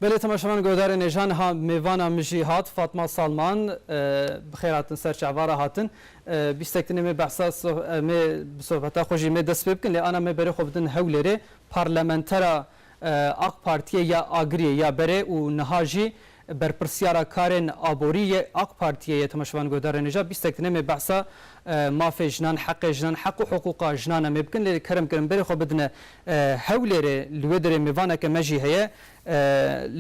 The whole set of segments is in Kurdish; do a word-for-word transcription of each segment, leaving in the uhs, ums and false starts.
Belê, temaşevan guhdarên hêja, niha mêvana min jî hat, Fatma Salman, e, bi xêr hatin, ser çava re hatin. E, bîstek dinê me behsa soh-, e, me bi sohbeta xwe jî me dest pê bikin, lê ana me berê xwe bidin Hewlêrê, parlamentera, e, AK Partiyê ya Agiriyê ya berê û niha jî berpirsiyara karên aborî yê AK Partiyê ye, temaşevan guhdarên hêja. Bîstek dinê me behsa, e, mafê jinan, heqê jinan, heq û hiqûqa jinan em ê bikin. Lê kerem kirin berê xwe bidine, e, Hewlêrê, li wê derê mêvaneke me jî heye. E,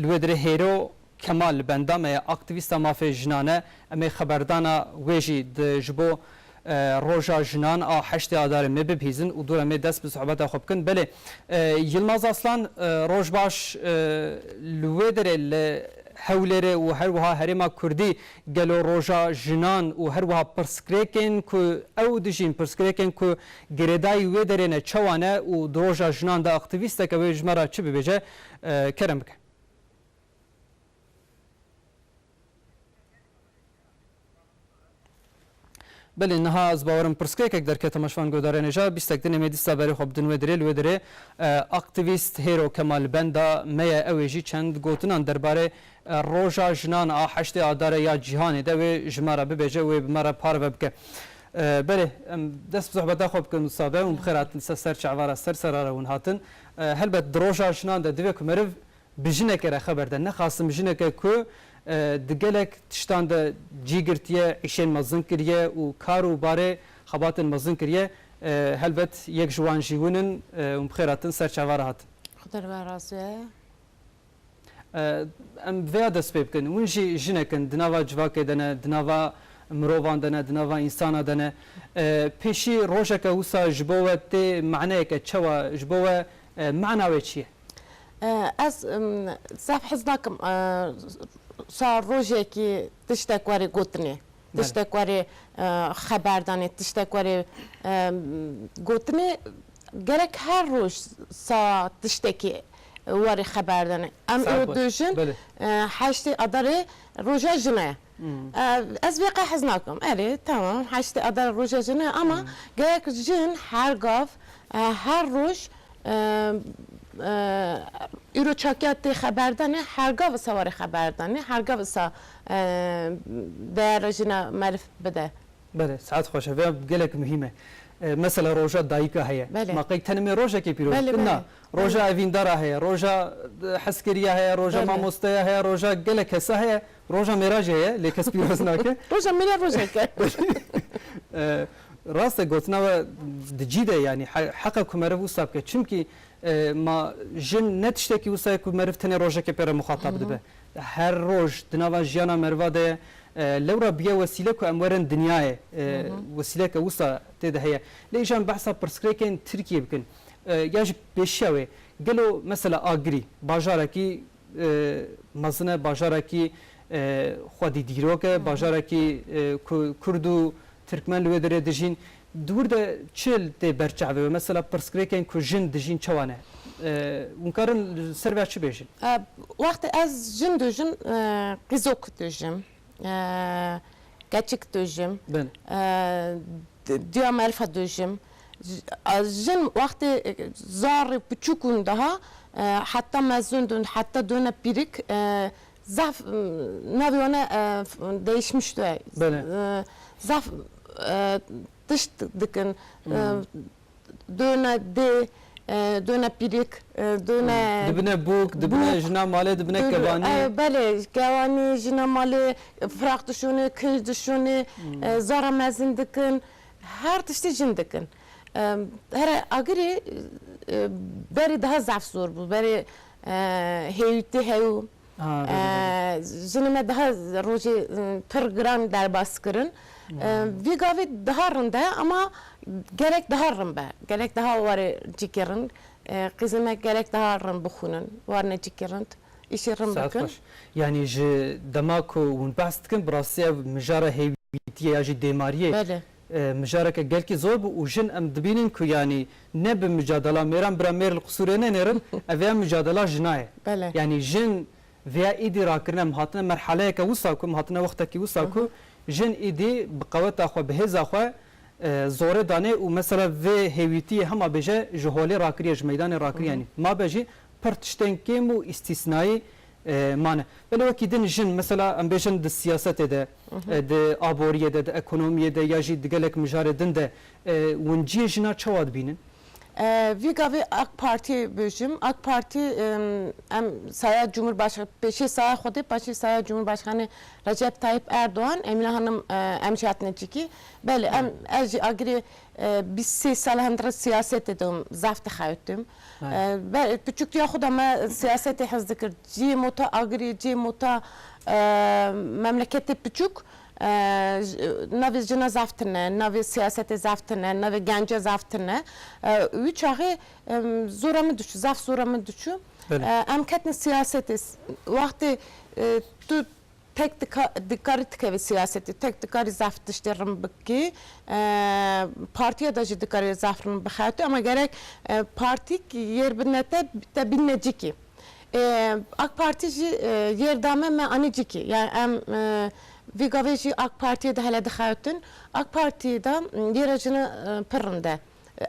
li wê derê Hêro Kemal li benda me ye, aktîvîsta mafê jinan e. Em ê xeberdana wê jî di, ji bo, e, Roja Jinan a heştê Adarê me bibihîzin û dû re me dest bi sohbeta xwe bikin. Belê, e, Yilmaz Aslan, e, roj baş, e, li wê derê li Hewlêrê û her wiha herêma Kurdî gelo Roja Jinan û her wiha pirsgirêkên ku ew dijîn, pirsgirêkên ku girêdayî wê derê ne, çawa ne û di Roja Jinan de aktîvîsteke wê ji me re çi bibêje, e, kerem bike. Belê, niha ez bawerim pirsgirêkek derket, temaşevan guhdarên hêja, bîstek dinê me dîsa berê xwe bidin wê derê, li wê derê, e, aktîvîst Hêro Kemal benda me ye, ew ê jî çend gotinan derbarê, e, Roja Jinan a heştê Adarê ya cîhanê de wê ji me re bibêje, wê bi me re parve bike. E, belê, em dest bi sohbeta xwe bikin wisa be, hûn bi xêr hatin ser, ser çava re, ser sera re hûn hatin. E, helbet di Roja Jinan de divê ku meriv bi jineke re xeber de. Nexasim jineke ku, e, di gelek tiştan de cî girtiye, îşên mezin kiriye û kar û barê xebatên mezin kiriye, e, helbet yek ji wan jî hûn in, e, hûn bi xêr hatin, ser çava re hatin. Xwedê li we razî be. E, em vêya dest pê bikin. Hûn jî jinek in, di nava civakê de ne, di nava mirovan de ne, di nava însana de ne. E, pêşî rojeke wisa ji bo we tê maneyeke çawa, ji bo we, e, mana wê çi ye? E, ez, em, zaf hez nakim, e, sa rojekî tiştek were gotinê, Belê. tiştek were, e, xeberdanê, tiştek were, e, gotinê, gerek her roj sa tiştekî were xeberdanê. Em Saet ê baş. dojin, Belê. e, heştê Adarê roja jina ye. Hmm. E, ez vê qe hez nakim. Erê, tamam, heştê Adar roja jina ye, ama Hmm. gerek jin her gav, e, her roj, e, e, îro çakiya tê xeberdanê, her gav wisa were xeberdanê, her gav wisa, e, değera jina merif bide. Belê, saet xweş e. Vê gelek muhîm e. E, mesela roja dayika heye. Belê. Ma qey tenê me rojekê pîroz Belê, bikin? Na. belê. Roja Belê. evîndara heye, roja, e, heskeriya heye, roja Belê. mamosteya heye, roja gelek kesa heye, roja mêra jî heye, lê kes pîroz nake. Roja mêra rojek e. E, rast e, gotina we di cî de, yanî he-, heqa ku meriv wisa bike. Çimkî, e, ma jin ne tiştekî wisa ye ku meriv tenê rojekê pê re muxatab Hı hı. dibe. Her roj di nava jiyana meriva de ye. E, lewra biye wesîle ku em werin dinyayê. E, Hı hı. wesîleke wisa tê de heye. Lê îja em behsa pirsgirêkên Tirkiyê bikin. E, ya jî pêşiya wê. Gelo mesela Agirî, bajarekî, e, mezin e, bajarekî, e, xwedî dîrok e, Hı hı. bajarekî, e, ku Kurd û Tirkmen li wê derê dijîn. Di wir de çi tê ber çavê we? Mesela pirsgirêkên ku jin dijîn çawa ne? E, hûn karin li ser vê çi bêjin? E, wextê ez jin dijim, e, qîzok dijim, e, keçik dijim, Bin. e, di-, diya merifa dijim. J-, a, jin wextê, e, zarê piçûk in daha, e, heta mezin dûn, heta dûne pîrik, e, zaf, m, navê wan e, f-, değişmiş de. Belê. E, zaf, e, tişt dikin. E, Hmm. dûne dê, e, dûne pîrik, e, dûne Hmm. Dibine bûk, dibine bûk. jina malê, dibine Dû-, kevanî. e, belê, kevanî, jina malê, firaq dişûnê, kinc dişûnê, Hmm. e, zara mezin dikin. Her tiştî jin dikin. E, here Agirî, e, berî daha zaf zor bû. Berî, e, hêwîtî hew. Ha, belê, belê. E, jinê me daha rojê, e, pir giran derbas kirin. E, Hmm. vî gavê daha rind e, ama gerek daha rind be. Gerek daha were cîkê rind. E, qîzê me gerek daha rind bixwînin. Warine cîkê rind. Îşê rind Saet bikin. xweş. Yanî ji dema ku hûn behs dikin, bi rastî ev mijara hêwîtiyê ya jî dêmariyê, Belê. e, mijareke gelkî zor bû û jin em dibînin ku yanî ne bi micadela mêran, bira mêr li qisûrê nenêrin, ev ya micadela jina ye. Belê. Yanî jin vêya îdî rakirine, em hatine merheleyeke wisa ku, em hatine wextekî wisa ku Hı hı. jin îdî bi qeweta xwe, bi hêza xwe, e, zorê danê û mesela vê hêwîtiyê hema bêje ji holê rakiriye, ji meydanê rakiriye. Hı hı. Yanî mabe jî pir tiştên kêm û îstîsnayî, e, mane. Belê wekî din jin, mesela em bêjin di siyasetê de, e, di aboriyê de, di ekonomiyê de ya jî di gelek mijarê din de, e, hûn cihê jina çawa dibînin? E, vî gavê AK Partî bêjim. AK Partî, em, em saya Cumhurbaşkanı, pêşê saya Xwedê, paşê saya Cumhurbaşkanı Recep Tayyip Erdoğan, Emine Hanım, e, em jî hatine cîkî. Belê, em, ez jî agirê, e, bîst sê sal hundirê siyasetê de zaf dixewitim. Belê. E, be-, piçûktiya xwe de me siyasetê hez dikir. Cihê mota agirê, cihê mota, e, memleketê piçûk, e, j-, navê jina zaf tune, navê siyasetê zaf tune, navê gence zaf tune. E, wî çaxê, em, zora min diçû, zaf zora min diçû. Belê. E, em ketin siyasetê. S-, wextê, e, tu tek dika-, dikarî dikevî siyasetê, tek dikarî zaf tiştê rin bikî. E, partiya de jî dikarî zaf rin bixewtî, ama gerek, e, partîk yêr bidine te, te bînne cîkî. E, AK Partî jî, e, yêr dame me anî cîkî. Yani em, e, vî gavê jî AK Partiyê de hele dixewtin. AK Partiyê de, m, yêra jina, e, pir rind e.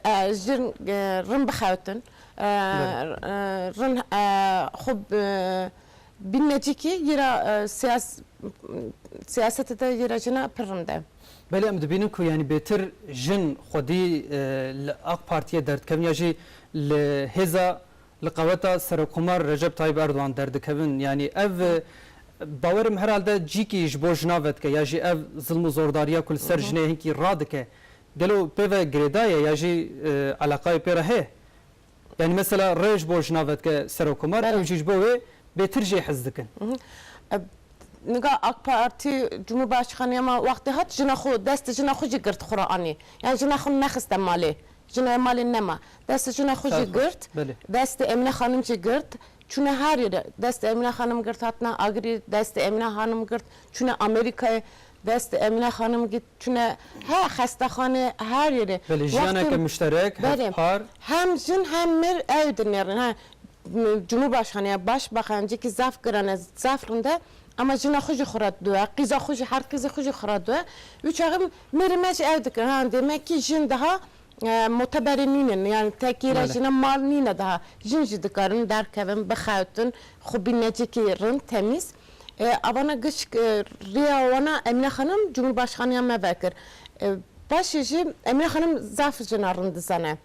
E, jin, e, rin bixewtin. E, Belê. e, rin, e, xwe, e, bînne cîkî yêra, e, siyas-, siyasetê de yêra jina pir rind e. Belê, em dibînin ku, yanî, bêtir jin xwedî, e, li AK Partiyê derdikevin ya jî li hêza, li qeweta Serokomar Recep Tayyip Erdoğan derdikevin. Yanî ev, e, bawerim herhalde cîkî ji bo jina vedike ya jî ev zilm û zordariya ku li ser Hı hı. jinê hinkî radike. Gelo pê ve girêdayî ye ya jî, e, eleqayê pê re heye? Yani mesela rê ji bo jina vedike Serokomar, Belê. ew jî ji bo wê bêtir jê hez dikin. Hı hı. E, niga AK Partî Cumhurbaşkanı ama wextê hat jina xwe, destê jina xwe jî girt xwe re anî. Yani jina xwe nexiste malê. Jina malê nema. Destê jina xwe jî Saet xweş. girt. Belê. Destê Emine Xanim jî girt. Çûne her yere. Destê Emine Xanim girt hatine Agirî. Destê Emine Xanim girt. Çûne Amerîkayê. Destê Emine Xanim girt. Çûne he xestexanê her yere. Belê, jiyaneke Wextê muşterek, Belê. hevpar. Hem jin hem mir ew dinêrin. Ha, Cumhurbaşkanı ya baş bakan cîkî zaf giran e, zaf rind e. Ama jina xwe jî xwe re due, qîza xwe jî, her qîzê xwe jî xwe re due. Wî çaxê mêrê me jî ew dikin. Ha, demek ki jin daha, e, muteberê nînin. Yani tekî re Belê. jina mal nîne daha. Jin jî dikarin derkevin, bixewtin, xwe bîne cîkî rind, temîz. E, avana giş, e, riya wana Emine Xanim Cumhurbaşkanıya me vekir. E, paşê jî Emine Xanim zaf jina rind dizane.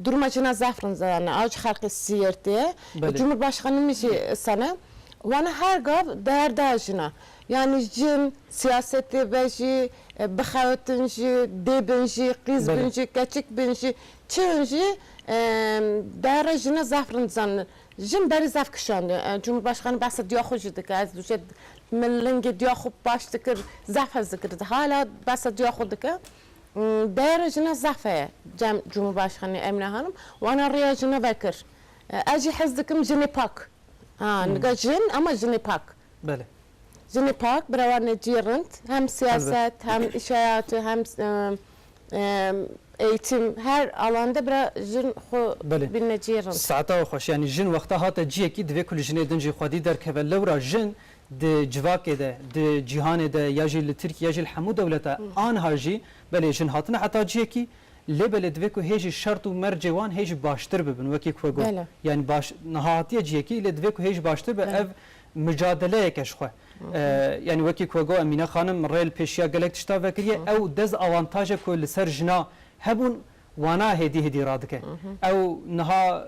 Duruma jina zaf rind zane. Aw ji xelkê Siirtê. Belê. Cumhurbaşkanı min jî sene. Wana her gav değer da jina. Yani jin, siyasetê ve jî, e, bixewetin jî, dê bin jî, qîz Belê. bin jî, keçik bin jî, çi bin jî, e, değera jina zaf rind zanin. Jin berî zaf kişandiye. E, Cumhurbaşkanı behsa diya xwe jî dike. Ez duşe min lingê diya xwe baş dikir, zaf hez dikir. Hala behsa diya xwe dike. Hmm, değera jina zaf heye cem Cumhurbaşkanı Emine Hanım. Wana rêya jina vekir. E, ez jî hez dikim jinê pak. Ha, Hmm. niga jin ama jinê pak. Belê. Jinê pak, bira wan cî rind. Hem siyaset, Elbet. hem iş hayatı, hem, e, e, eğitim, her alanda bira jin xwe Belê. bîne cî rind. Saeta we xweş. Yani jin wexta hate ciyekî divê ku li jinê din jî xwedî derkeve. Lewra jin di civakê de, di cîhanê de, ya jî li Tirkiye, ya jî li hemû dewleta Hı. anha jî, belê jin hatine heta cihekî, lê belê divê ku hê jî şert û mercê wan hê jî baştir bibin, wekî ku we got. Belê. Yani baş, niha hatiye cihekî, lê divê ku hê jî baştir be, Belê. ev micadeleyeke ji xwe. Hı hı. E, yani wekî ku we got, Emîne Xanim rê li pêşiya gelek tişta vekiriye, Hı hı. ew dezavantajek ku li ser jina hebûn, wana hêdî hêdî radike. Hı hı. Ew niha,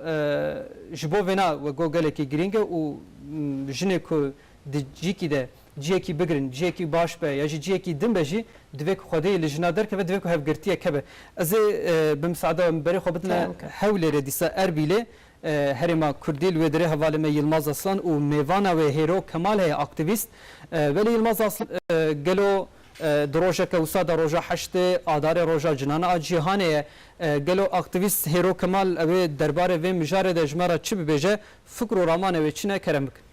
e, ji bo vêna we got gelekî girîng e û, m, jinê ku di cîkî de ciyekî bigirin, ciyekî baş be ya jî ciyekî din be jî divê ku xwedê li jina derkeve, divê ku hevgirtiyek hebe. Ez ê, e, bi misaada we min berê xwe bidime Kerem ke. Hewlêrê dîsa Erbîlê, e, herêma Kurdî li wê derê hevalê me Yilmaz Aslan û mêvana wê Hêro Kemal heye, aktîvîst. E, belê Yilmaz Aslan, e, gelo E, di rojeke wisa de roja heştê Adarê roja cinana a cîhanê ye. E, gelo aktîvîst Hêro Kemal ew ê derbarê vê mijarê de ji me re çi bibêje? Fikr û ramanê wê çi ne? Kerem bikin.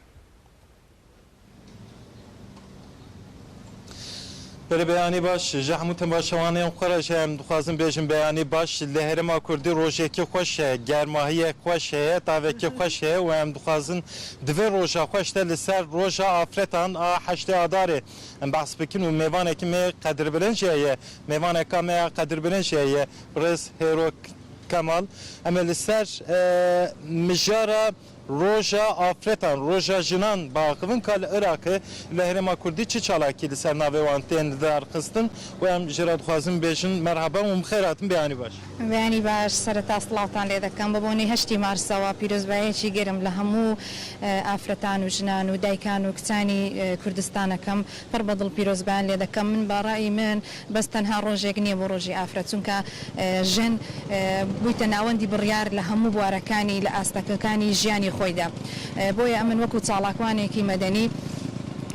Belê, beyanî baş. Ji hemû temaşevanên xwe re jî em dixwazin bêjin beyanî baş. Li herêma Kurdî rojekî xweş heye, germahiyek xweş heye, tavekî xweş heye û em dixwazin di vê roja xweş de li ser roja afretan a heştê Adarê em behs bikin û mêvanekî me qedirbilin jî heye. Mêvaneka me ya qedirbilin jî heye. Birêz Hêro Kemal. Em ê li ser, e, mijara Roja Afretan, Roja Jinan biaxivin ka li Iraqê, li herêma Kurdî çi çalakî li ser navê wan tên lidarxistin û em ji re dixwazin bêjin merhaba û bi xêr hatin, beyanî baş. Beyanî baş, sereta silavtan lê dekem. Bi bonê heştî Marsê we pîrozbayiyekî germ li hemû, e, afretan û jinan û daykan û kiçanî, e, Kurdistan ekem. Pir bi dil pîrozbayan lê dekem. Min, bi rayî min, bes tenha rojek نییە بۆ ڕۆژی ئافرەت، چونکە، ئە، ژن، ئە، بوویتە ناوەندی بڕیار لە هەموو بوارەکانی، لە ئاستەکەکانی ژیانی خۆیدا. ئە، بۆیە ئەمن وەکو چاڵاکوانێکی مەدەنی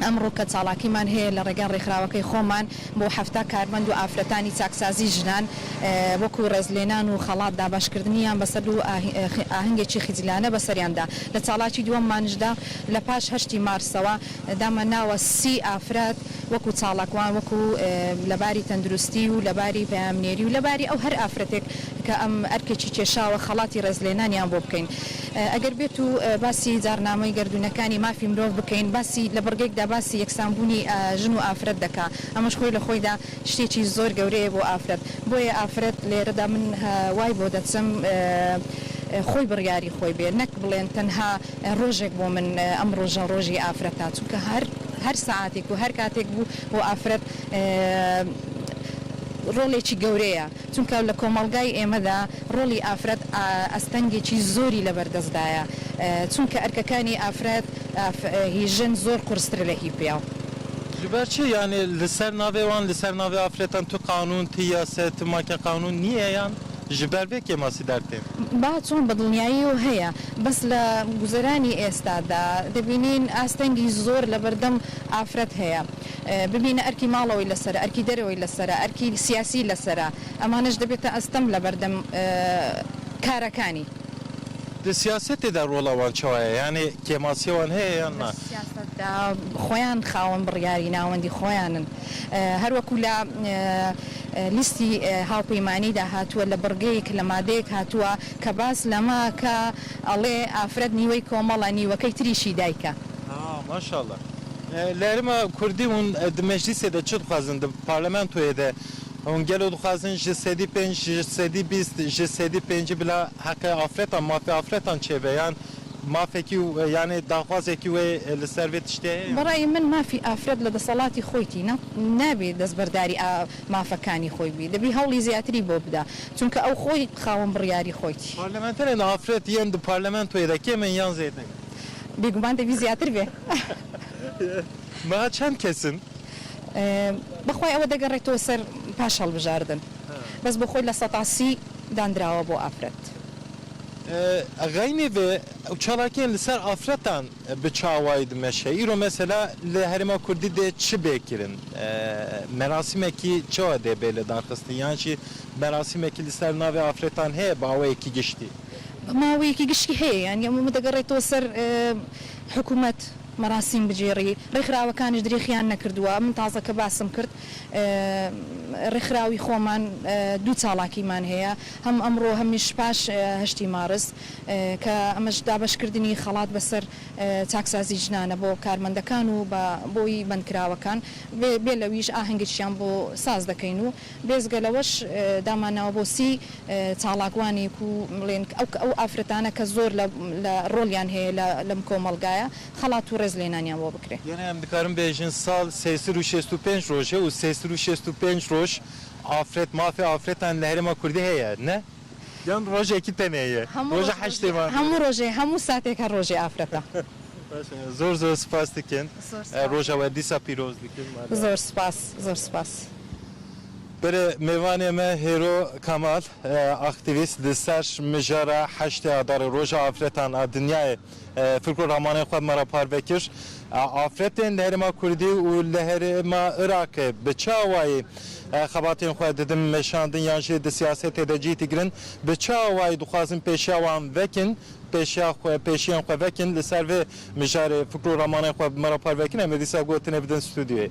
ئەمڕۆ کە چاڵاکیمان هەیە لە ڕێگای ڕێکخراوەکەی خۆمان بۆ حەفتا کارمەند و ئافرەتانی چاکسازی ژنان، ئە، وەکو ڕێزلێنان و خەڵات داباشکردنیان بەسەر و ئاهی-، ئە، خ-، ئاهەنگێکی خجلانە بەسەریاندا. لە چاڵاکی دووەممانشدا لە پاش هەشتی مارسەوە داماناوە سی ئافرەت وەکو چاڵاکوان، وەکو، ئە، لەباری تەندروستی و لەباری پەیامنێری و لەباری ئەو هەر ئافرەتێک کە ئەم ئەرکێکی کێشاوە خەڵاتی ڕێزلێنانیان بۆ بکەین. ئە، ئەگەر بێت و، ئە، باسی جارنامەی گەردوونەکانی مافی مرۆڤ بکەین، باسی لە بڕگەیەکدا باسی یەکسانبوونی، ئە، ژن و ئافرەت دەکا. ئەمەش خۆی لە خۆیدا شتێکی زۆر گەورەیە بۆ ئافرەت. بۆیە ئافرەت لێرەدا من، ئە، وای بۆ دەچم، ئە، ئە، خۆی بڕیاری خۆی بێ، نەک بڵێن تەنها ڕۆژێک بۆ من، ئەم ڕۆژە ڕۆژی ئافرەتە، چونکە هەر، هەر سەعاتێک و هەر کاتێک بوو بۆ ئافرەت، ئە، ڕۆڵێکی گەورەیە، چونکە لە کۆمەڵگای ئێمەدا ڕۆڵی ئافرەت، ئا، ئەستەنگێکی زۆری لەبەردەستدایە، ئە، چونکە ئەرکەکانی ئافرەت، ئاف-، ئە، هی ژن زۆر قورسترە لە هی پیاو. Ji ber çi, yani li ser navê wan, li ser navê afretan tu qanûn, tu yase, tu make qanûn nîye yan? Ji ber vê kêmasî dertêm. با چۆن بە دڵنیایی و هەیە، بەس لە گوزەرانی ئێستادا دەبینین ئاستەنگی زۆر لە بەردەم ئافرەت هەیە. ئە، ببینە ئەرکی ماڵەوەی لەسەرە، ئەرکی دەرەوەی لەسەرە، ئەرکی سیاسی لەسەرە. ئەمانەش دەبێتە ئەستەم لە بەردەم، ئە، کارەکانی. Di siyasetê de rola wan çawa ye? Yani kêmasiya wan heye yan na? Siyasetda خۆیان خاوەن بڕیاری ناوەندی خۆیانن. ئە، هەروەکو لە، ئە، ئە، لیستی، ئە، هاوپەیمانیدا هاتووە، لە بڕگەیەک، لە مادەیەک هاتووە کە باس لەمە کە ئەڵێ ئافرەت نیوەی کۆمەڵە، نیوەکەی تریشی دایکە. Ha, maşallah. E, li herêma Kurdî hûn, e, di meclîsê de çi dixwazin, di parlamentoyê de hûn gelo dixwazin ji sedî pênc, ji sedî bîst, ji sedî pêncî bila heqê afretan, mafê afretan çêbe, yan mafekî û, e, yanî daxwazekî wê, e, li ser vê tiştê heye? بەڕای من مافی ئافرەت لە دەسەڵاتی خۆیتی نا-، نابێ دەستبەرداری ئا-، مافەکانی خۆی بی. دەبی هەوڵی زیاتری بۆ بدا. چونکە ئەو خۆی خاوەن بڕیاری خۆیتی. Parlamenterên afret yên di parlamentoyê de kêm in yan zêde? بێگومان دەبی زیاتر بێ. Meha çend kes in? ئە، بەخوای ئەوە دەگەڕێتەوە سەر پاش هەڵبژاردن. Ha. بەس بۆ خۆی لە سەتا سی دانراوە بۆ ئافرەت. E, xeynî vê û çalakiyên li ser afretan bi çi awayî dimeşe? Îro mesela li herêma Kurdî dê çi bê kirin? E, merasîmekî çawa dê bê lidarxistin? Yan jî merasîmekî li ser navê afretan heye bi awayekî giştî? بە ماوەیەکی گشتی هەیە، یانی ئەمە دەگەڕێتەوە سەر، ئە، حکوومەت مەراسیم بجێڕی، ڕێکخراوەکانیش درێخیان نەکردووە. من تازە کە باسم کرد، ئە، ڕێکخراوی خۆمان، ئە، دوو چاڵاکیمان هەیە، هەم ئەمڕۆ هەمیش پاش، ئە، هەشتی مارس، ئە، کە ئەمەش دابەشکردنی خەڵات بەسەر، ئە، چاکسازی ژنانە بۆ کارمەندەکان و بە، بۆی بەندکراوەکان، بێ، بێ لەویش ئاهەنگێکیان بۆ ساز دەکەین و بێزگە لەوەش، ئە، داماناوە بۆ سی، ئە، چاڵاکوانێک و بڵێن ئەو، ئەو ئافرەتانە کە زۆر لە، لە ڕۆلیان هەیە لە، لەم کۆمەڵگایە، خەڵات و ڕێز لێنانیان بۆ بکرێ. Yanî em dikarin bêjin sal sê sed û şêst û pênc roj e û sê sed û şêst û pênc roj afret, mafê afretan li herêma Kurdî heye, ne? Yan rojekî tenê ye? Roja heştê Martê. هەموو ڕۆژێ، هەموو ساتێک هەر ڕۆژێ ئافرەتە. Baş e, zor zor spas dikin. Zor E, spas. Roja we dîsa pîroz dikin. زۆر سپاس، زۆر سپاس. Berê mêvanê me Hêro Kemal, e, aktîvîst li ser mijara heştê Adarê, Roja Afretan a dinyayê, e, fikr û ramanên xwe me re parve kir. E, afretên li herêma Kurdî û li herêma Iraqê bi çi awayî, e, xebatên xwe didin meşandin yan jî di siyasetê de cî digirin, bi çi awayî dixwazin pêşiya wan vekin, pêşiya xwe, pêşiyên xwe vekin, li ser vê mijarê fikr û ramanên xwe bi me re parve kin, em ê dîsa gotinê bidin stûdyoyê.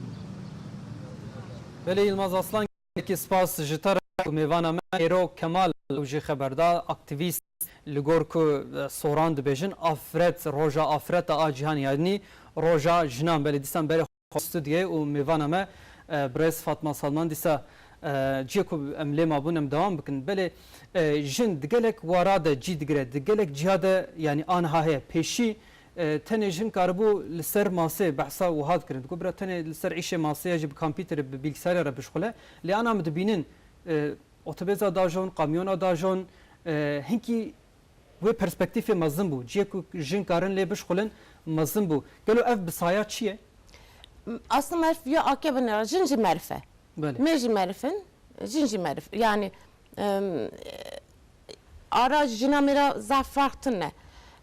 Belê Yilmaz Aslan, gelekî spas ji te re û mêvana me Hêro Kemal, ew jî xeber da, aktîvîst, li gor ku, e, soran dibêjin, afret, roja afreta a cîhanê, yanî roja jinan. Belê dîsan berê xwe stûdyoyê û mêvana me, e, birêz Fatma Salman dîsa, E, ciyê ku em lê mabûn, em dewam bikin. Belê, e, jin di gelek wara de cî digire, di gelek ciha de, yanî aniha heye. Pêşî, e, tenê jin karibû li ser masê behsa wiha dikirin. Digot, bira, tenê li ser îşê masê ya jî bi kompîterê, bi bilgisayarê re bişxule. Lê ana em dibînin, e, otobêza dajon, kamyona dajon, e, hinkî wê perspektîfê mezin bû. Ciyê ku jin karin lê bişxulin mezin bû. Gelo ev bi saya çi ye? Aslında merf ya ake binêre, jin jî merf e. Belê. Mêr jî merf in, jin jî merf. Yani, em, ara jina mêra zaf farq tune.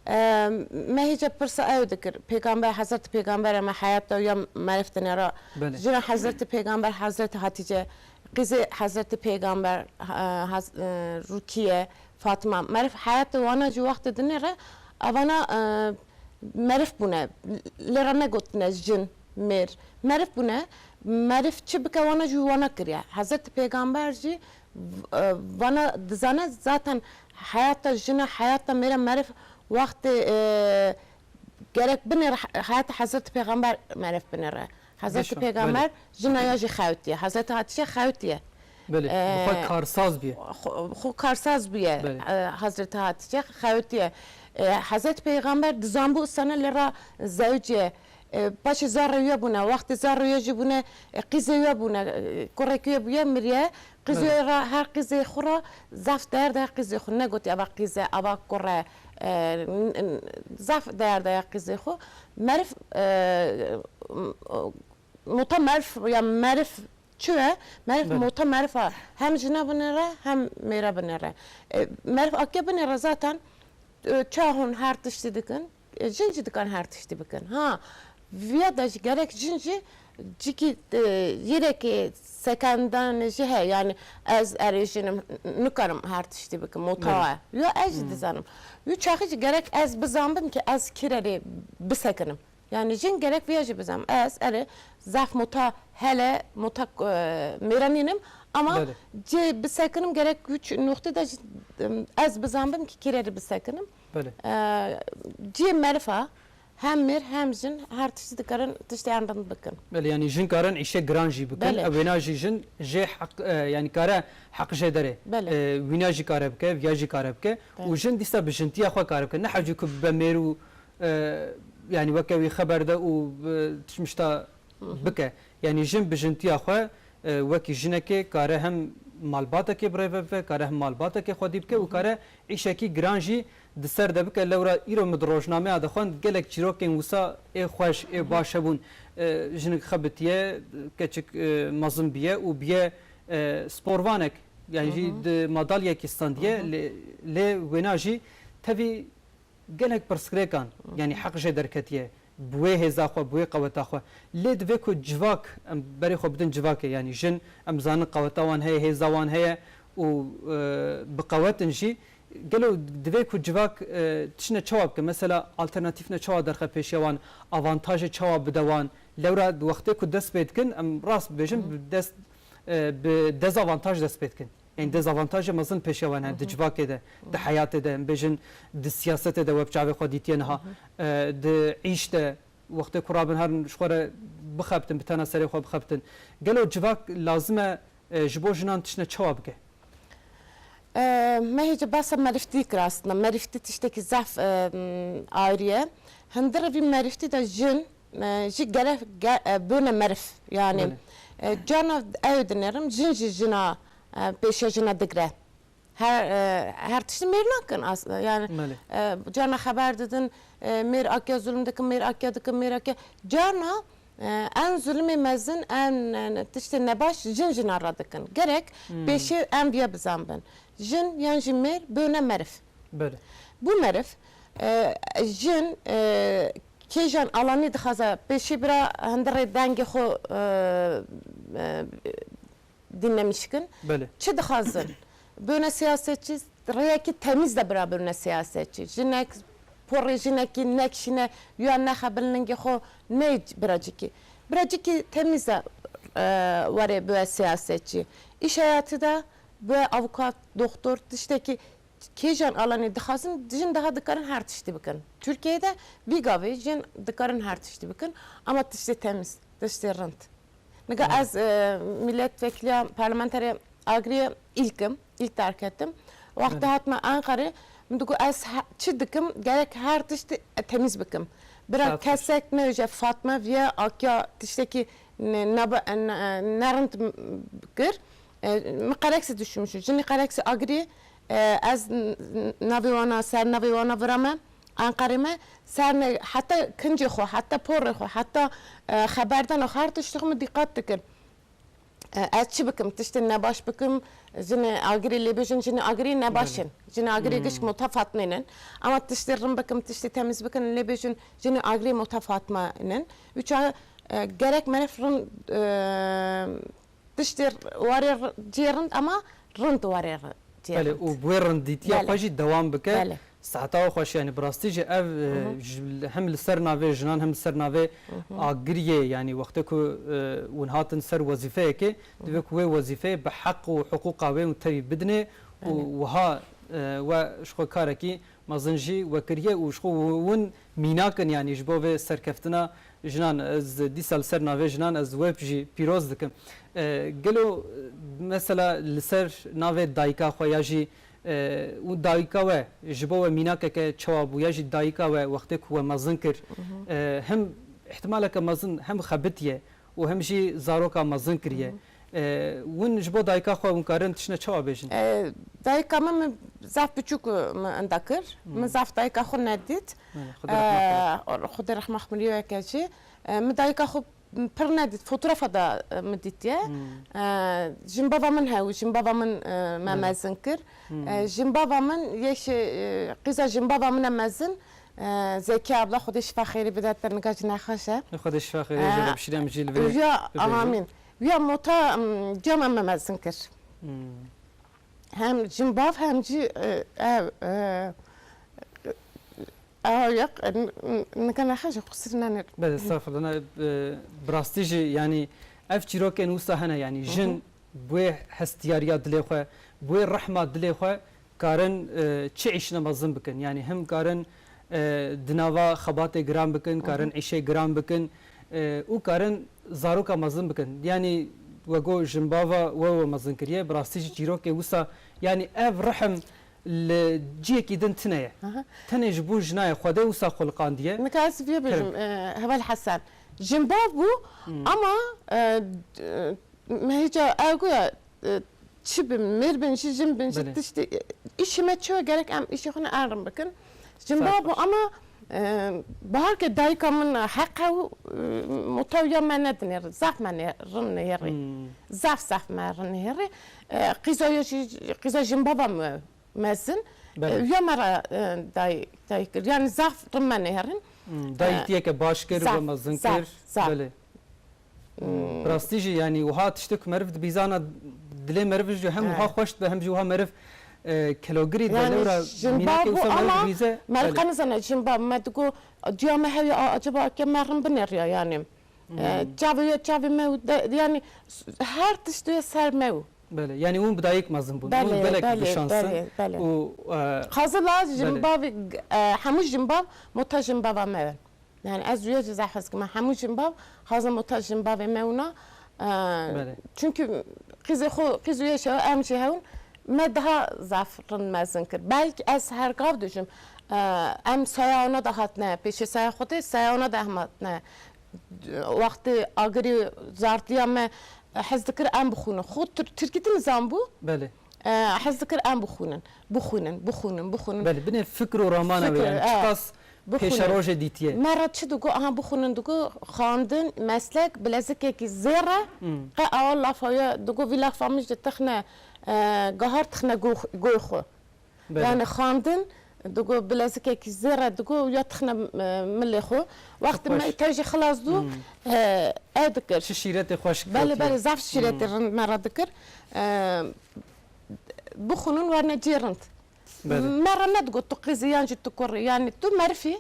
Em, me hêca pirsa ew dikir. Pêgamber, Hezretî Pêgamber me heyat de ya merf dinêre. Belê. Jina Hezretî Pêgamber, Hezretî Hatice, qîzê Hezretî Pêgamber, e, Hez-, e, Rukiye, Fatima. Merf heyat de wana jî wextê dinêre, avana, e, merif bûne, lê re negotine jin, mêr. Merif bûne, merif çi bike wana jî wana kiriye. Hezretî Pêgamber jî, v-, e, vana dizane, zaten heyata jina, heyata mêra merif wextê, e, gerek binêre he-, heyata Hezretî Pêgamber merif binêre. Hezretî Pêgamber jina ya jî xewtiye. Hezretî Hatice xewtiye. Belê, bi xwe, e, karsaz bûye. Xwe, xwe karsaz bûye, belê, e, Hezretî Hatice xewtiye. E, Hezretî Pêxember dizanbû sene lê ra zewciye. E, paşê zarê wê bûne, wextê zarê wê jî bûne, e, qîzê wê bûne, e, kurek wê bûye, miriye. Qîzê, belê, wê ra her qîzê xwe ra zaf değer daye qîzê xwe. Negotiye ava qîze, ava kure, e, n-, n-, zaf değer daye qîzê xwe. Merif, e, m-, o, mota merif ya merif Çi ye? Meriv, belê, mota meriv a. Hem jina binêre, hem mêre binêre. E, meriv ake binêre zaten, e, çaxon her tiştî dikin. E, jin jî dikan her tiştî bikin. Ha, viya de jî gerek jin jî cikî, e, yêrekê sekendanê jî heye. Yani ez erê jinim, nikarim her tiştî bikim. Mota, belê, ye. Yo ez jî, hmm, dizanim. Yo çaxî jî gerek ez bizanbim ki ez kîrerê bisekinim. Yani jin gerek viya jî bizam. Ez erê zaf mota hele, mota, e, mêra nînim ama, belê, cê bisekinim gerek wî ç-, noxtê de jî, em, ez bizanbim ki kîrerê bisekinim. Belê. E, cê merifa hem mêr hem jin her tiştî dikarin tiştê en rind bikin. Belê, yani jin karin îşe giran jî bikin. Belê. Ew wêna jî jin jê heq, e, yani kare heq jê derê. Belê. E, wîna jî kare bike, viya jî kare bike. Belê. Û jin dîsa bi jintiya xwe kare bike. Ne hewcî ku bibe mêr û e, yani weke wî xeber de û, e, tişmişta, hı hı, bike. Yani jin bi jintiya xwe, e, wekî jinekê kare hem malbatekê birêve bibe, kare hem malbatekê xwedî bike û, hı hı, kare îşekî giran jî di ser de bike. Lewra îro min di rojnameya de xwend gelek çîrokên wisa ê xweş, ê, hı hı, baş hebûn. E, jinik xebitiye, keçik, e, mezin biye û biye, e, sporvanek. Yani jî, hı hı, di madalyekî standiye, hı hı, lê, lê wêna jî tevî gelek pirsgirêkan, hı, yani heq jê derketiye, bi wê hêza xwe, bi wê qeweta xwe. Lê divê ku civak, em berê xwe bidin civakê, yani jin, em zanin qeweta wan heye, hêza wan heye û, e, bi qewet in jî. Gelo divê ku civak, e, tiştine çawa bike? Mesela alternatîfine çawa derxe pêşiya wan, avantajê çawa bide wan? Lewra di wextê ku dest pê dikin, em rast bibêjin, hı hı, bi dest, e, bi dezavantaj dest pê dikin. Yani dezavantajê mezin pêşiya wan hene, di, hı hı, civakê de, di, hı hı, heyatê de, em bêjin di siyasetê de we bi çavê xwe dîtiye niha, hı hı, e, di îş de, wextê ku rabin herin ji xwe re bixebitin, bi tena serê xwe bixebitin. Gelo civak lazim e, e, ji bo jinan tiştine çawa bike? E, me hêca behsa meriftî kir aslında. Meriftî tiştekî zaf, e, m, ayrî ye. Hundirê vî meriftî de jin, e, jî gerek ge-, e, bûne meriv. Yani, belê, e, carna ew dinêrim, jin jî jina, e, pêşiya jina digre. Her, e, her tiştî mêr nakin aslında. Yani, belê, e, carna xeber didin, e, mêr akiya zulm dikin, mêr akiya dikin, mêr akiya. Carna, e, en zulmê mezin, en, en tiştê nebaş jin jina re dikin. Gerek, hmm, pêşê em viya bizanbin. Jin yan jî mêr bûne meriv. Belê. Bû meriv, e, jin, e, kêjan alanî dixwaze pêşî bira hundirê dengê xwe, e, e, dinlemiş kin. Belê. Çi dixwazin? Bûne siyasetçî, rêyekî temîz de bira bûne siyasetçî. Jinek, porê jinekî nekişîne, ya nexe bin lingê xwe ney bira cikî. Bira cikî temîz de, e, were bûye siyasetçî. Îş heyatî de bûye avukat, doktor, tiştekî Kêjan alanê dixwazin, jin daha dikarin her tiştî bikin. Tirkiyeyê de vî gavê jin dikarin her tiştî bikin, ama tiştê temiz, tiştê rind. Nika ez, e, milletvekiliya parlamenterê Agiriyê ilk im, ilk derketim. Wextê hatime Enqerê, min digot ez he-, çi dikim, gerek her tiştî temiz bikim. Bira kesek ne je Fatma viye akiya tiştekî ne-, naba-, ne-, nerind m-, kir. E, min Qereksî dişûmişim. Jinî Qereksî Agiriyê, e, ez n-, n-, navê wana, ser navê wana vira me, Enqerê me, ser ne, heta kincê xwe, heta porê xwe, heta, e, xeberdana xwe, her tiştê xwe min dîqat dikir. E, ez çi bikim? Tiştê nebaş bikim? Jinê Agirî lê bêjin, jinê Agirî nebaş in. Jinê Agirî gişk mota Fatmê nin. Ama tiştê rin bikim, tiştê temiz bikin, lê bêjin, jinê Agirî mota Fatma nin. Uça, e, gerek meriv rin, e, tiştê warê r-, cê rind, ama rind warê r-, cê Belê, rind. Û bi wê rindîtiya Belê. Xwe jî dewam bike. Belê. Saeta we xweş, yanî bi rastî jî ev, e, Hı hı. ji, hem li ser navê jinan hem li ser navê Hı hı. Agiriyê, yanî wextê ku, e, hûn hatin ser wezîfeyekê, Hı hı. divê ku wê wezîfeyê bi heq û hiqûqa wê hûn tevî bidinê û Belê. wiha, e, we ji xwe karekî mezin jî we kiriye û ji xwe hûn mînak in, yanî ji bo vê serkeftina jinan, ez dîsa li ser navê jinan ez we jî pîroz dikim. E, gelo, mesela li ser navê dayika xwe ya jî E, û dayika we ji bo we mînakeke çawa bû, ya jî dayika we wextê ku we mezin kir, Hı hı. e, hem îhtimaleke mezin hem xebitiye û hem jî zaroka mezin kiriye. Hı hı. E, hûn ji bo dayika xwe hûn karin tiştine çawa bêjin? E, dayika min, min zaf biçûk, e, min inda kir. Hı. Min zaf dayika xwe nedît. Belê, Xwedê rehmet kire. E, Xwedê rehma xwe mirî weke jî. E, min dayika xwe pir nedît, fotoğrafa da, e, min dîtiye. Hmm. E, jinbava min hew, jinbava min, e, me Belê. mezin kir. Hmm. E, jinbava min yek şey, e, qîza jinbava min e mezin, e, Zekiye abla, Xwedê şifa xêrî bide te, nika ji nexweş e. Xwedê şifa xêrê E, jê re bişîre, em jî li vê Ya, bibêjin. Amîn. Ya mota, m, cama me mezin kir. Hmm. Hem jinbav hem jî, e, ev, e, Aha, yek, n-, n-, nika nexweş e, qusir nenir. Belê, estağfurullah. Ne, e, bi rastî jî, yanî, ev çîrokên wisa hene, yanî, Hı hı. jin bi wê hestiyariya dilê xwe, bi wê rehma dilê xwe karin, e, çi îşine mezin bikin. Yanî, him karin, e, di nava xebatê giran bikin, Hı hı. karin îşê giran bikin, e, û karin zaroka mezin bikin. Yanî, we got jinbava we we mezin kiriye, bi rastî jî çîrokê wisa, yanî, ev rihim li cihekî din tune ye. Aha. Tenê ji bo jina ye, Xwedê wisa xuliqandiye. Nika ez vê bêjim, Kerem. e, Heval Hesen. Jinbav bû, Hmm. ama, e, e, me hêca ew goya, e, çi bin, mêr bin jî, jin bin jî, Belê. tiştê, e, îşê me çi ye, gerek em îşê xwe ne erin bikin. Jinbav bû, Sax. ama, e, baharke dayika min heq ew, e, mota ya me nedinêr, zaf me nê-, rin nêrê. Hmm. Zaf, zaf me rin nêrê. E, qîza ya jî, qîza jinbava me mezin, Belê. e, ya me re, e, day-, dayik kir. Yani zaf rin me nêherin. Hmm, dayîtiyeke baş kir, Zaf, we mezin zaf, kir. zaf. Belê. Hmm. Bi rastî jî, yani, wiha tiştek meriv dibîzana dilê meriv jî hem wiha Evet. xweş dibe, hem jî wiha meriv, e, kelogirî dibe. Yani Lewra jinba mînakê bû wisa meriv ama dibîze, me belê. qe nizane jinba, me digo, ciya me heye, a, acaba ke me rin binêriya, yani. Hmm. E, çavê ye, çavê me, de, yani, s-, her tişt ye ser me. Belê, yani hûn bi dayik mezin bûn. Belê, Hûn gelek belê, bi şans in. belê, belê. Û, e, Xazila belê. jinbavê, e, hemû jinbav, mota jinbava me win. Yani ez wê jî zehf hez kim. Hemû jinbav, xaza mota jinbavê me wina. E, Belê. Çünkü qîzê xwe, qîz û yeşe em jî hewin. Me daha zaf rind mezin kir. Belkî ez her gav dijim, e, em saya ona da hatine, pêşê saya xwe tê, saya ona da em hatine. Wextê agirî zartiya me hez dikir em bixwînin. Xwe tir-, tirkî din zan bû. Belê. E, hez dikir em bixwînin. Bixwînin, bixwînin, bixwînin. Belê, binê fikr û ramana Fikr, wê, yani e, çiqas bixwînin. pêşerojê dîtiye. Me re çi digo, aha bixwînin digo, xandin, meslek, bilezikekî zêr e. Hmm. Qe awa lafa ye, digo vî lafa min ji tixne, e, gahar tixne goy, goy xwe. Belê. Yani xandin, digo bilezikekî zêr e, digo ya tixne, e, milê xwe. Wextê Xweş. me tevjî xilas dû, Hmm. e, ev dikir. Çi şîretê xweş Belê, dikir. belê, zaf şîretê Hmm. rind me re dikir. E, bixwînin werne cê rind. Belê. Me re nedigot tu qîzî yan jî tu kurî. Yani tu merifî,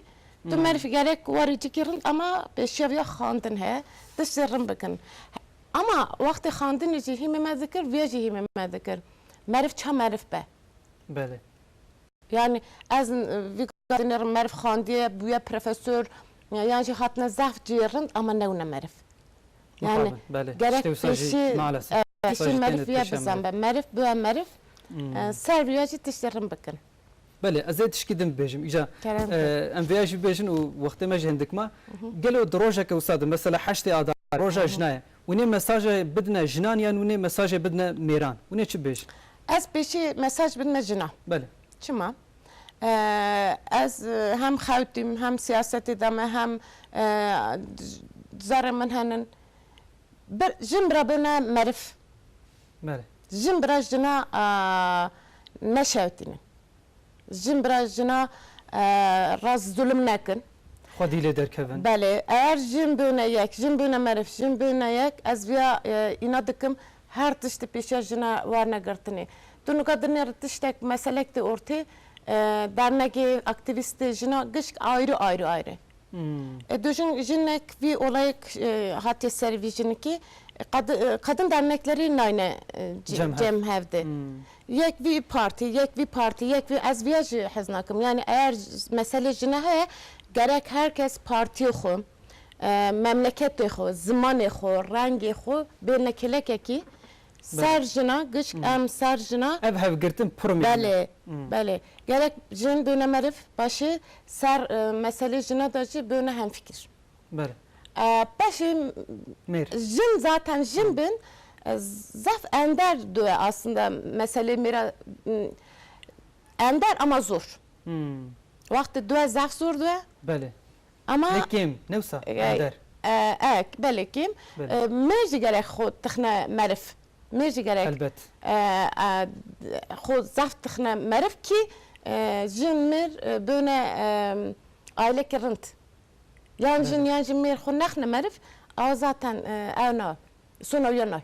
tu Hmm. merifî gerek warî cikî rind ama pêşiya viya xandin heye. Tiştê rind bikin. Ama wextê xandinê jî hîmê me dikir, viya jî hîmê me dikir. Merif ça merif be. Belê. Yani ez, e, vî dinêrim meriv xandiye, bûye profesor, yan jî hatine zaf cihê rind, ama newne meriv. Yani, mixabin, belê. Gerek tiştê wisa jî pêşî, maalesef, e, pêşî meriv viya bizanbe. Meriv bûye meriv, hmm, e, ser viya jî tiştê rind bikin. Belê, ez ê tişkî din bibêjim. Îca, kerem, e, em vêya jî bibêjin û wextê me jî hindik ma. Hı hı. Gelo di rojeke wisa de, mesela heştê Adar, roja, hı hı, jina ye. Hûn ê mesajê bidine jinan yan hûn ê mesajê bidine mêran? Hûn ê çi bibêjin? Ez pêşî mesaj bidime jinan. Belê. Çima? E, ez, e, hem xewtîm, hem siyasetê de me, hem, e, zerrê min henin. Bir, jin bira bine meriv. Belê. Jin bira jina, a, neşewtînin. Jin bira jina, e, re zulm nekin. Xwedî lê derkevin. Belê, eğer jin bûne yek, jin bûne meriv, jin bûne yek, ez viya, e, îna dikim, her tiştî pêşiya jina werne girtinê. Tu nika dinêr tiştek, meselek tê ortê, e, dernegê, aktivîstê jina gişk ayrı ayrı ayrı. Hmm. E, dû jin, jinek vî olayek, e, hatiye ser vî jinikî, e, kad-, e, kadın dernekleri nayne, e, c-, cem hev, cem hev de. Hmm. Yek vî partî, yek vî partî, yek vî, ez viya jî hez nakim. Yani eğer meselê jine heye, gerek herkes partiyê xwe, e, memleketê xwe, zimanê xwe, rengê xwe bêne kelekekî. Belê. Ser jina, gişk, hmm, em ser jina. Ev hevgirtin pir mîhim e. Belê, hmm, belê. Gerek jin bûne meriv, paşê ser, e, meselê jina de jî bûne hemfikir. Belê. E, paşê mêr. Jin zaten jin, hmm, bin, e, zaf ender dûye aslında meselê mêra, m, ender ama zor. Hmm. Wextê dûye zaf zor dûye. Belê. Ama ne kêm, ne wisa, e, ender. E, e, belê kêm. Belê. E, mêr jî gerek xwe tixne meriv. Mêr jî gerek, elbet, e, e, xwe zaf tixne meriv kî, e, jin mêr, e, bûne, e, aileke rind. Yan jin, belê, yan jî mêr xwe nexne meriv, ew zaten, e, ew na, sona wî ya nay.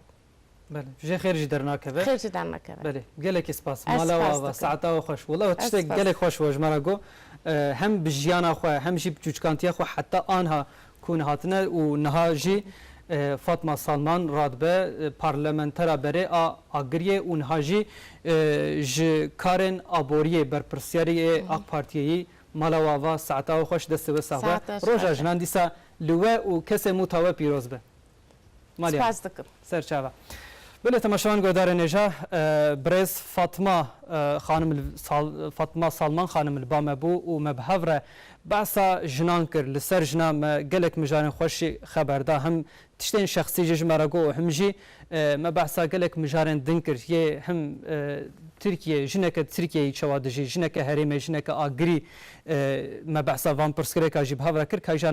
Belê. Jê xêr jî dernakeve. Xêr jî dernakeve. Belê. Gelekî spas. Ez spas dikim. Mala we ava, saeta we xweş. Wela we tiştek gelek xweş we ji me re got. E, hem bi jiyana xwe, hem jî bi çûçkantiya xwe heta anha ku hûn hatine û niha jî, e, Fatma Salman radibe, e, parlamentera berê a Agiriyê û niha jî, e, ji karên aboriyê berpirsyarê yê, hı hı, AK Partiyê yî. Mala we ava, saeta we xweş, destê we sax be. Saeta we xweş. Roja jinan dîsa li we û kesê mûta we pîroz be. Maliye. Spas dikim. Ser çava. Belê temaşevan guhdarên hêja, e, birêz Fatma, e, xanim li, Sal-, Fatma Salman xanim li ba me bû û me bi hev re behsa jinan kir. Li ser jina me gelek mijarên xweş jî xeber da. Him tiştên şexsî jî ji me re got û him jî, e, me behsa gelek mijarên din kir. Yê him, e, Tirkiye, jineke Tirkiyeyê çawa dijî, jineke herêmê, jineke Agirî, e, me behsa van pirsgirêka jî bi hev re kir. Kayja